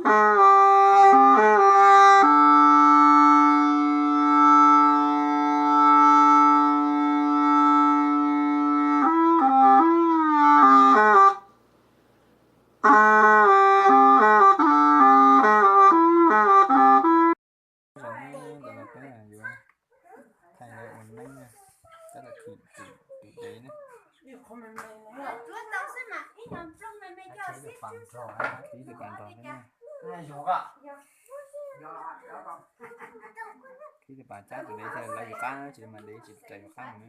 Ntawm no peb yuav thaij lawv ua neeb na, tab tom thim tus dev na. Tib tus pas nrog, tib tus pas nrog thiab na. Tib tus pas cab tus dev, lawv yus qab tsis mas dev tsis raws yus qab na.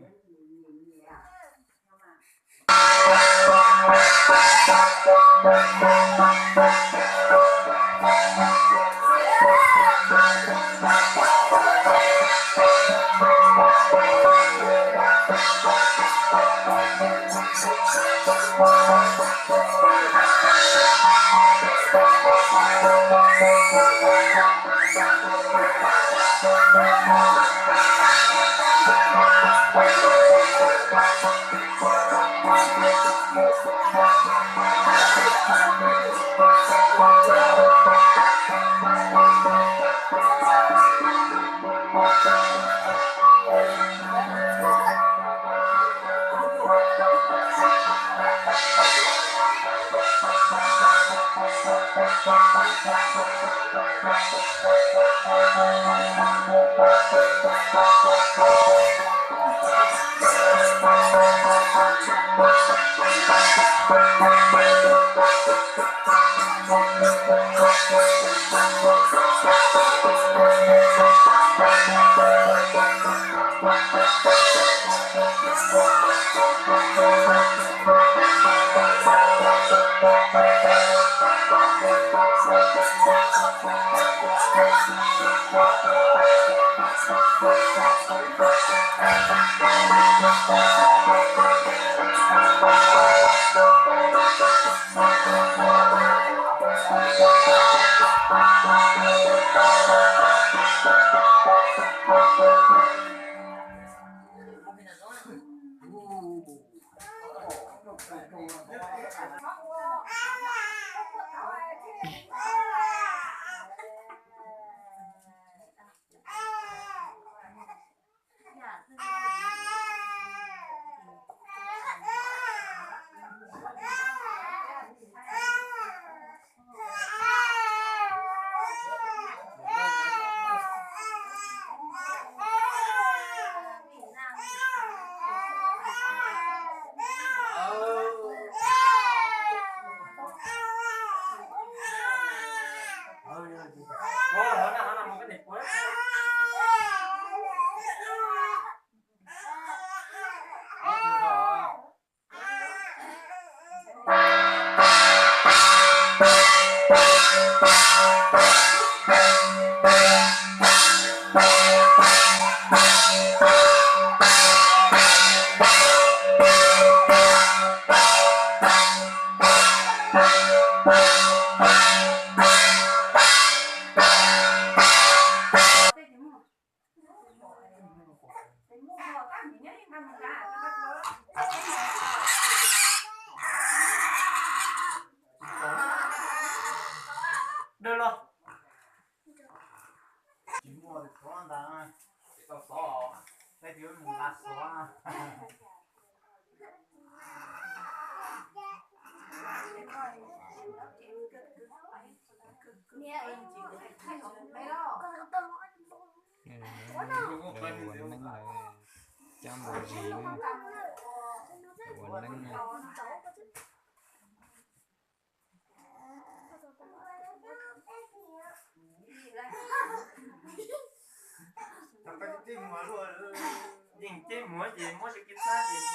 Dawj los. Tsis muaj tus xov ntag, tsis tau xov, peb twb mus nqa xov. Ua neeb lawm, cab npua zis, ua neeb na. Yeej ceb muag ces muab sawv kev txhab ces.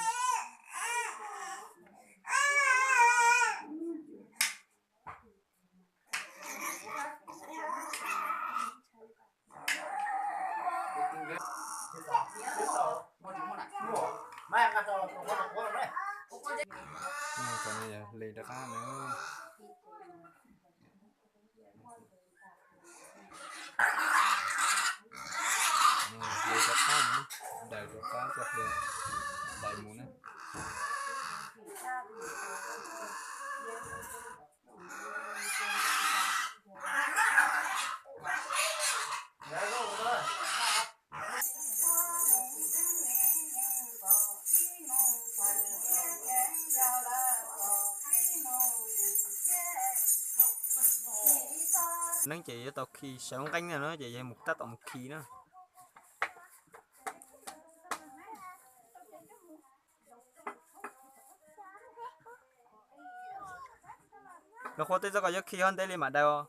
Cov no yog hli rov qab na. Hli rov qab na, daws rov qab coj hli daws mus na. Neeb ces yuav tau khi sawv nqeeb na no ces yog mus tab tom mus khi na. Los Qhua, tej txoj koj yuav khi ho ntev li mam daws os.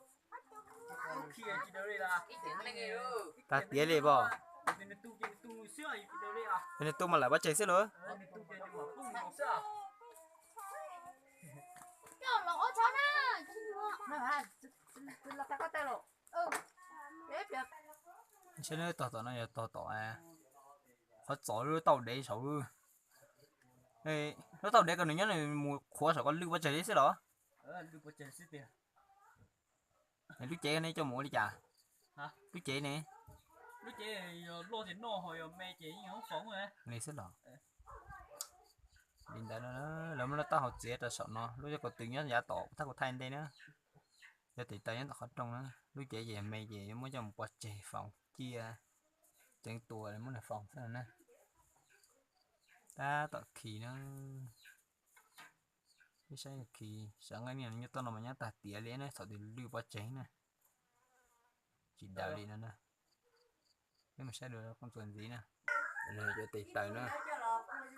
Tag tiav li pom. Nws tu mas lawm pov tseg xwb lauj. Saib neb tog tom no yog tog tom qhov txos lub taub dev saud. Lub taub dev ko nws nyob nws mus qhuav saum ko lwj pov tseg li xwb los? Lub cev ne coj mus ua li cas? Lub cev ne? Li xwb los? Li ntawd lawv muab lub taub hau txiav rau saum no, lub coj kaus tw nyob yav tom tab kaum thaij ntej na. Cov tes taw nyob tom qhov rooj na. Lub cev ces me ces yuav muab coj mus pov tseg faus ciaj, ceev tua muab nws faus xwb na. Tab tom khi na. Peb saib khi sawv nqeeb ni, nyob toj no mas nyob tag tiav li na, thaum twg lwj pov tseg na. Tsis daws li no na. Peb mus saib dua qoob txuas ntxiv na. Cov tes taw na,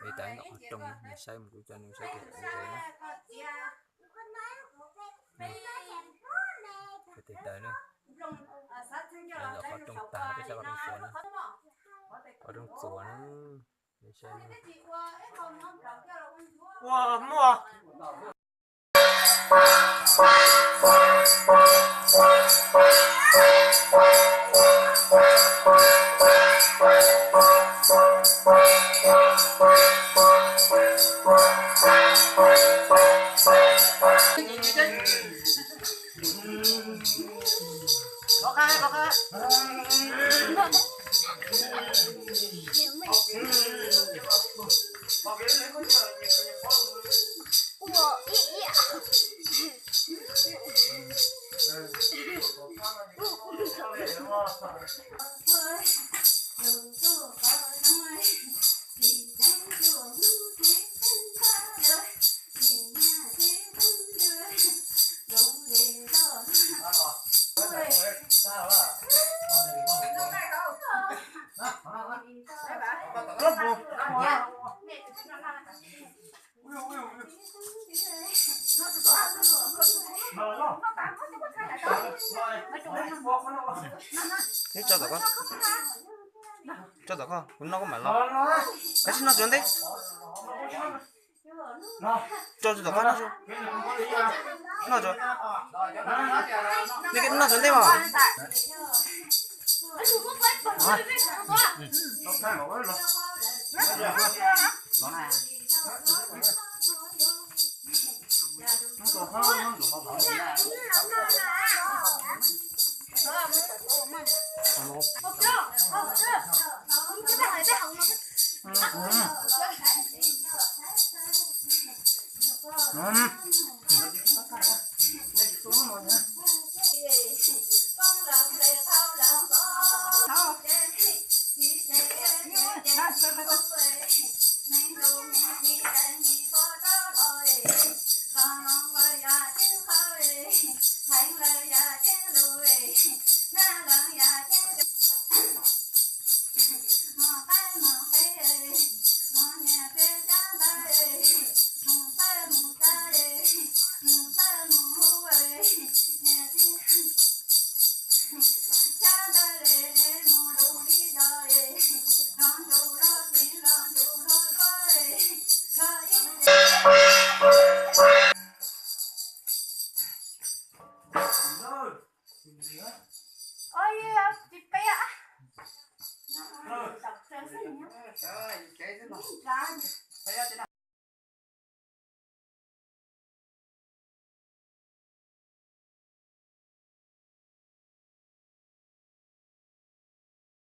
tes taw tom qhov rooj na, nws saib mus kuv cov nws saib tes taw na. Cov tes taw na, los qhov rooj tag peb saib qhov rooj txuas na. Qhov rooj txuas na. Tso tom koj, tso tom koj, kuv noj koj mam los. Koj sim noj tsuav ntej. Tso tso tom koj noj tsuav. Noj tsuav. Noj tsuav ntej mas.